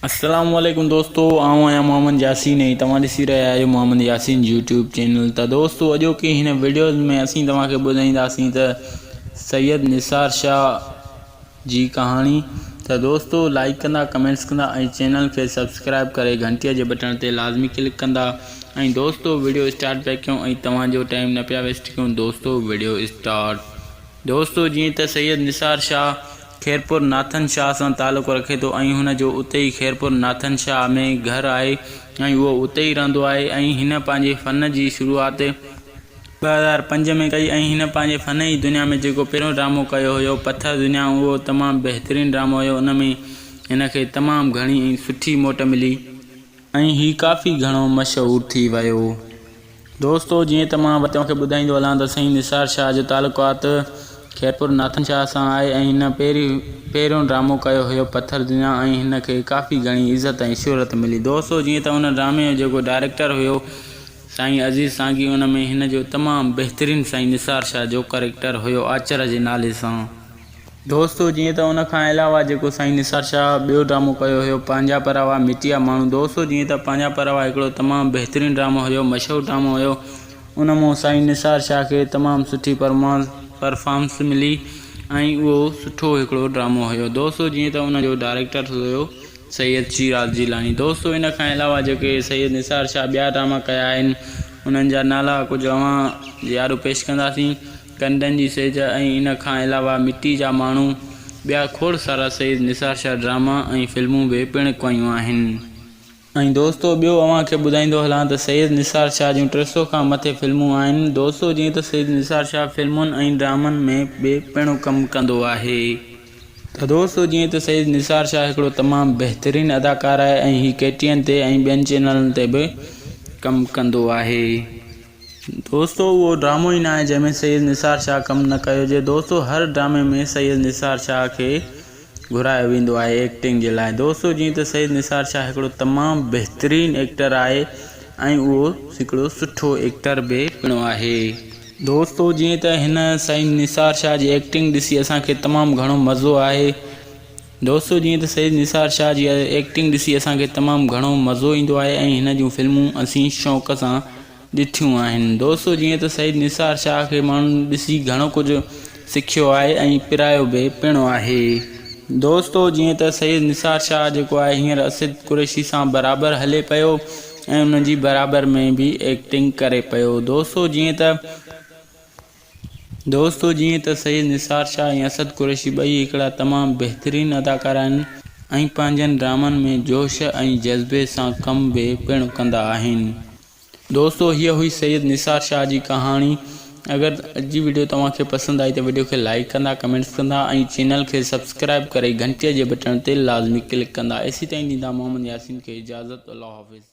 السلام عليڪم دوستو آئون آهيان محمد ياسين ۽ توهان ڏسي رهيا آهيو محمد ياسين يوٽيوب چينل ته دوستو اڄوڪي هن وڊيوز ۾ اسين توهان کي ٻڌائينداسين ته سيد نثار شاهه جي ڪهاڻي ته دوستو لائيڪ ڪندا ڪمينٽس ڪندا ۽ چينل کي سبسڪرائب ڪري گهنٽي جي بٽڻ تي لازمي ڪلڪ ڪندا ۽ دوستو وڊيو اسٽارٽ پيا ڪيون ۽ توهان جو ٽائيم نه پيا ويسٽ ڪيون دوستو وڊيو اسٽارٽ دوستو جيئن ته سيد نثار شاهه خيرپور ناٿن شاهه سان تعلق رکي ٿو ۽ هن جو اتي ئي خيرپور ناٿن شاهه ۾ گهر آهي ۽ اهو اتي ئي رهندو آهي ۽ هن پنهنجي فن جي شروعات 2005 ۾ ڪئي ۽ هن پنهنجي فن جي دنيا ۾ جيڪو پهريون ڊرامو ڪيو هيو پٿر دنيا اهو تمام بهترين ڊرامو هيو ان ۾ هن کي تمام گهڻي ۽ سٺي موٽ ملي ۽ هي ڪافي گهڻو مشهور ٿي ويو. دوستو جيئن ته مان توهان کي ٻڌائيندو هلان ته سائين نثار شاهه جو تعلقات خيرپور ناٿن شاهه سان آهي ۽ هن پهرين پهريون ڊرامو ڪيو هيو پٿر دنيا ۽ هن کي ڪافي گهڻي عزت ۽ شهرت ملي دوستو جيئن ته ان ڊرامي جو جيڪو ڊائريڪٽر هيو سائين عزيز سانگي ان ۾ هن جو تمام بهترين سائين نثار شاهه جو ڪريڪٽر هيو آچر جي نالي سان. دوستو جيئن ته ان کان علاوه جيڪو سائين نثار شاهه ٻيو ڊرامو ڪيو هيو پنهنجا پراوا مٽيا ماڻهو دوستو جيئن ته پنهنجا پراوا هڪڙو تمام بهترين ڊرامو هيو مشهور ڊرامو هيو ان مون سائين نثار شاهه کي تمام سٺي پرفارمس ملي ۽ اهو سٺو هڪڙو ڊرامو هيو دوستو جيئن ته ان جو ڊائريڪٽر هيو سيد شيراز جيلاني دوستو ان کان علاوه جيڪي سيد نثار شاهه ٻيا ڊراما ڪيا آهن انهن جا نالا ڪجهه اوهان جي آڏو پيش ڪنداسين. ڪنڊن جي سيج ۽ ان کان علاوه مٽي جا ماڻهو ٻيا کوڙ سارا سيد نثار شاهه ڊراما ۽ فلمون به پڻ ڪيون آهن. ۽ دوستو ٻيو اوهان کي ٻڌائيندو هلان ته سيد نثار شاهه جون 300 کان مٿي فلمون آهن دوستو جيئن ته سيد نثار شاهه فلمن ۽ ڊرامن ۾ به پڻ ڪم ڪندو آهي. ته دوستو جيئن ته سيد نثار شاهه هڪڙو تمام بهترين اداڪار آهي ۽ هي ڪي ٽي اين تي ۽ ٻين چينلن تي به ڪم ڪندو آهي. دوستو اهو ڊرامو ئي ناهي جنهن ۾ سيد نثار شاهه ڪم نه ڪيو هجي دوستو هر ڊرامي ۾ سيد نثار شاهه کي گهرايو ويندو آهي ايڪٽنگ جي لاء دوستو جيئن ته سيد نثار شاهه هڪڙو تمام بهترين ايڪٽر آهي ۽ اهو هڪڙو سٺو ايڪٽر به پڻ آهي. دوستو جيئن ته هن سيد نثار شاهه جي ايڪٽنگ ڏسي اسان کي تمام گهڻو مزو آهي دوستو جيئن ته سيد نثار شاهه جي ايڪٽنگ ڏسي اسان کي تمام گهڻو مزو ايندو آهي ۽ هن جون فلمون اسين شوق سان ڏٺيون آهن. دوستو جيئن ته سيد نثار شاهه کي ماڻهن ڏسي گهڻو ڪجهه سکيو آهي ۽ پرايو به پڻ آهي. دوستو جيئن ته سيد نثار شاهه جيڪو آهي هينئر اسد قريشي سان برابر هلي پيو ۽ ان جي برابر ۾ به ايڪٽنگ ڪري پيو دوستو جيئن ته دوستو جيئن ته سيد نثار شاهه ۽ اسد قريشي ٻئي هڪڙا تمام بهترين اداڪار آهن ۽ پنهنجن ڊرامن ۾ جوش ۽ جذبي سان ڪم به پڻ ڪندا آهن. دوستو هيء هئي سيد نثار شاهه جي ڪهاڻي اگر اڄ جي وڊيو توهان کي پسند آئي ته وڊيو کي لائيڪ ڪندا ڪمينٽس ڪندا ۽ چينل کي سبسڪرائيب ڪري گهنٽي جي بٽڻ تي لازمي ڪلڪ ڪندا ايسيتائين ڏيندا محمد ياسين کي اجازت الله حافظ.